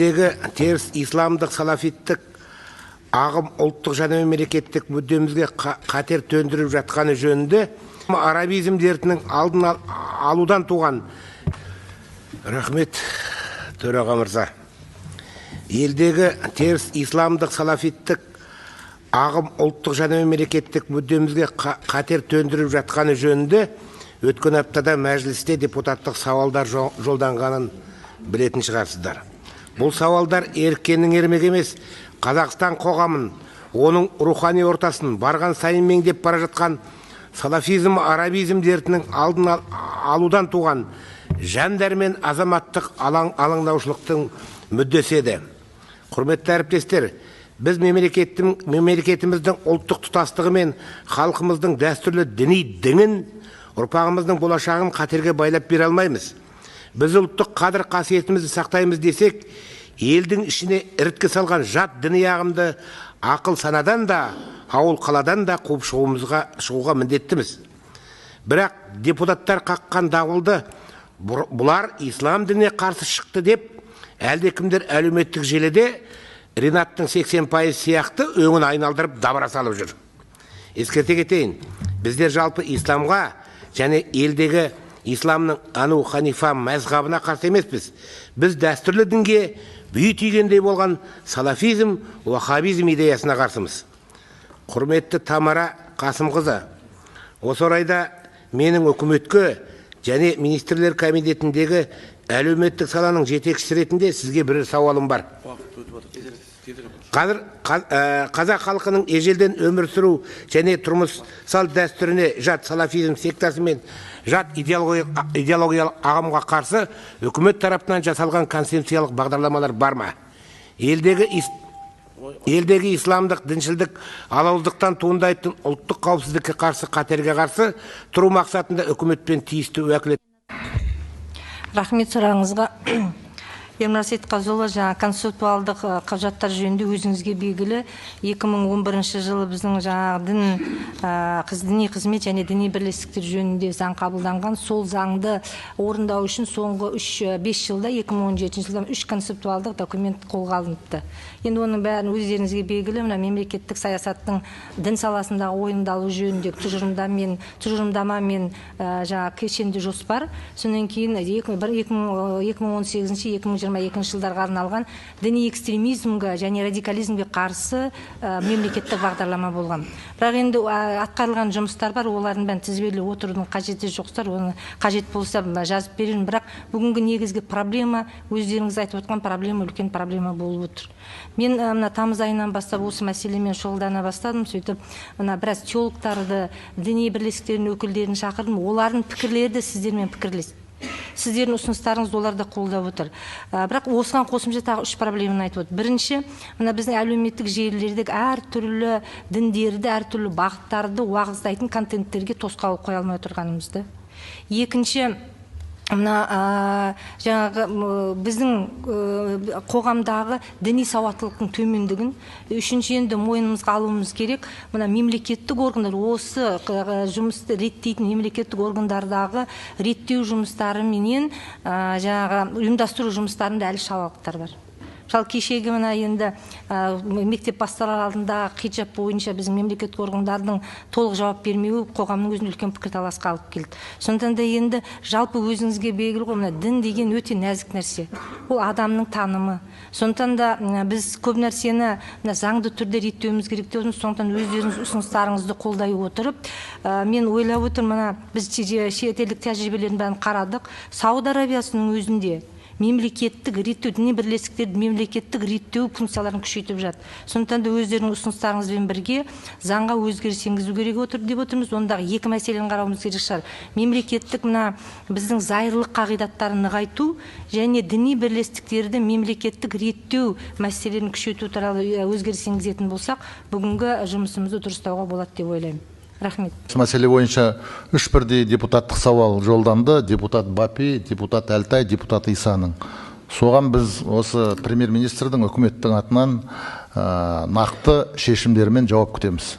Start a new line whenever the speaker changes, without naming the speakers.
Теріс исламдық салафиттік ағым ұлттық және мемлекеттік мүддемізге қатер төндіріп жатқаны жөнінде арабизм дертінің алдын алудан туған. Рахмет, төраға мырза. Елдегі теріс исламдық салафиттік ағым ұлттық және мемлекеттік мүддемізге қатер төндіріп жатқаны жөнінде өткен аптада мәжілісте депутаттық сауалдар жолданғанын білетін шығарсыздар. Бұл сауалдар еріккеннің ермегі емес, Қазақстан қоғамын, оның рухани ортасын барған сайын меңдеп бара жатқан салафизм, арабизм дертінің алдын алудан туған жан дәрмен азаматтық алаңдаушылықтың мүддесі еді. Құрметті әріптестер, біз мемлекетіміздің ұлттық тұтастығы мен халқымыздың дәстүрлі діни діңін, ұрпағымыздың болашағын қатерге байлап бере алмаймыз. Біз ұлттық қадір қасиетімізді сақтаймыз десек, елдің ішіне іріткі салған жат діни ағымды ақыл санадан да, ауыл қаладан да қуып шығуға міндеттіміз. Бірақ депутаттар қаққан дауылды бұлар ислам дініне қарсы шықты деп, әлдекімдер әлеуметтік желіде Ринаттың 80% сияқты өңін айналдырып дабыра салып жүр. Ескерте кетейін, біздер жалпы исламға және елдегі исламның Ану Ханифа мазхабына қарсы емеспіз. Біз дәстүрлі дінге бүй түйгендей болған салафизм, уахабизм идеясына қарсымыз. Құрметті Тамара Қасымқызы, осы орайда менің үкіметке және министрлер кабинетіндегі әлеуметтік саланың жетекшісі ретінде сізге бір сауалым бар. Қазір қазақ халқының ежелден өмір сүру және тұрмыс салт дәстүріне жат салафизм сектасы мен жат идеологиялық ағымға қарсы үкімет тарапынан жасалған концепциялық бағдарламалар бар ма? Елдегі исламдық діншілдік алауыздықтан туындайтын ұлттық қауіпсіздікке қарсы қатерге қарсы тұру мақсатында үкіметпен тиісті уәкілет
Рахмет сұрағыңызға. Ермұрат Сейтқазыұлы, жаңа концептуалдық құжаттар жөнінде өзіңізге белгілі, 2011 жылы біздің жаңағы діни қызмет және діни бірлестіктер жөнінде заң қабылданған. Сол заңды орындау үшін соңғы 3-5 жылда, 2017 жылдан 3 концептуалдық документ қолға алыныпты. Енді оның бәрін өздеріңізге белгілі, мына мемлекеттік саясаттың дін саласындағы орындалуы жөніндегі тұжырымдама мен жаңағы кешенді жоспар, содан кейін 2018-, 2022 жылдарға арналған діни экстремизмге және радикализмге қарсы мемлекеттік бағдарлама болған. Бірақ енді атқарылған жұмыстар бар, олардың бәрін тізбелеп отырудың қажеті жоқ шығар, оны қажет болса жазып беремін. Бірақ бүгінгі негізгі проблема, өздеріңіз айтып отқан проблема, үлкен проблема болып отыр. Мен мына тамыз айынан бастап осы мәселемен шұғылдана бастадым. Сөйтіп мына біраз теологтарды, діни бірлестіктердің өкілдерін шақырдым. Олардың пікірлері де сіздермен пікірлес. Сіздердің ұсыныстарыңызды олар да қолдап отыр. Бірақ осыған қосымша тағы үш проблеманы айтып отыр. Бірінші, мына біздің әлеуметтік желілердегі әртүрлі діндерді, әртүрлі бағыттарды уағыздайтын контенттерге тосқауыл қоя алмай отырғанымызды. Екінші, мына жаңағы біздің қоғамдағы діни сауаттылықтың төмендігін. Үшінші, енді мойнымызға алуымыз керек, мына мемлекеттік органдар, осы жұмысты реттейтін мемлекеттік органдардағы реттеу жұмыстары менен жаңағы ұйымдастыру жұмыстарында әлі шалалықтар бар. Мысалы, кешегі мына енді мектеп басталар алдында хиджаб бойынша біздің мемлекеттік органдардың толық жауап бермеуі қоғамның өзінде үлкен пікірталасқа алып келді. Сондықтан да енді жалпы өзіңізге белгілі ғой, мына дін деген өте нәзік нәрсе, ол адамның танымы. Сондықтан да біз көп нәрсені мына заңды түрде реттеуіміз керек деп отырмыз. Сондықтан өздеріңіз ұсыныстарыңызды қолдай отырып, мен ойлап отырмын, мына біз шетелдік тәжірибелердің бәрін қарадық. Сауд Арабиясының өзінде мемлекеттік реттеу, діни бірлестіктерді мемлекеттік реттеу функцияларын күшейтіп жатыр. Сондықтан да өздеріңіздің ұсыныстарыңызбен бірге заңға өзгеріс енгізу керек отыр деп отырмыз. Ондағы екі мәселені қарауымыз керек шығар. Мемлекеттік мына біздің зайырлық қағидаттарын нығайту және діни бірлестіктерді мемлекеттік реттеу мәселелерін күшейту туралы өзгеріс енгізетін болсақ, бүгінгі жұмысымызды дұрыстауға болады деп ойлаймын. Рахмет.
Осы мәселе бойынша үш бірдей депутаттық сауал жолданды. Депутат Бапи, депутат Әлтай, депутат Исаның. Соған біз осы премьер-министрдің, үкіметтің атынан нақты шешімдермен жауап күтеміз.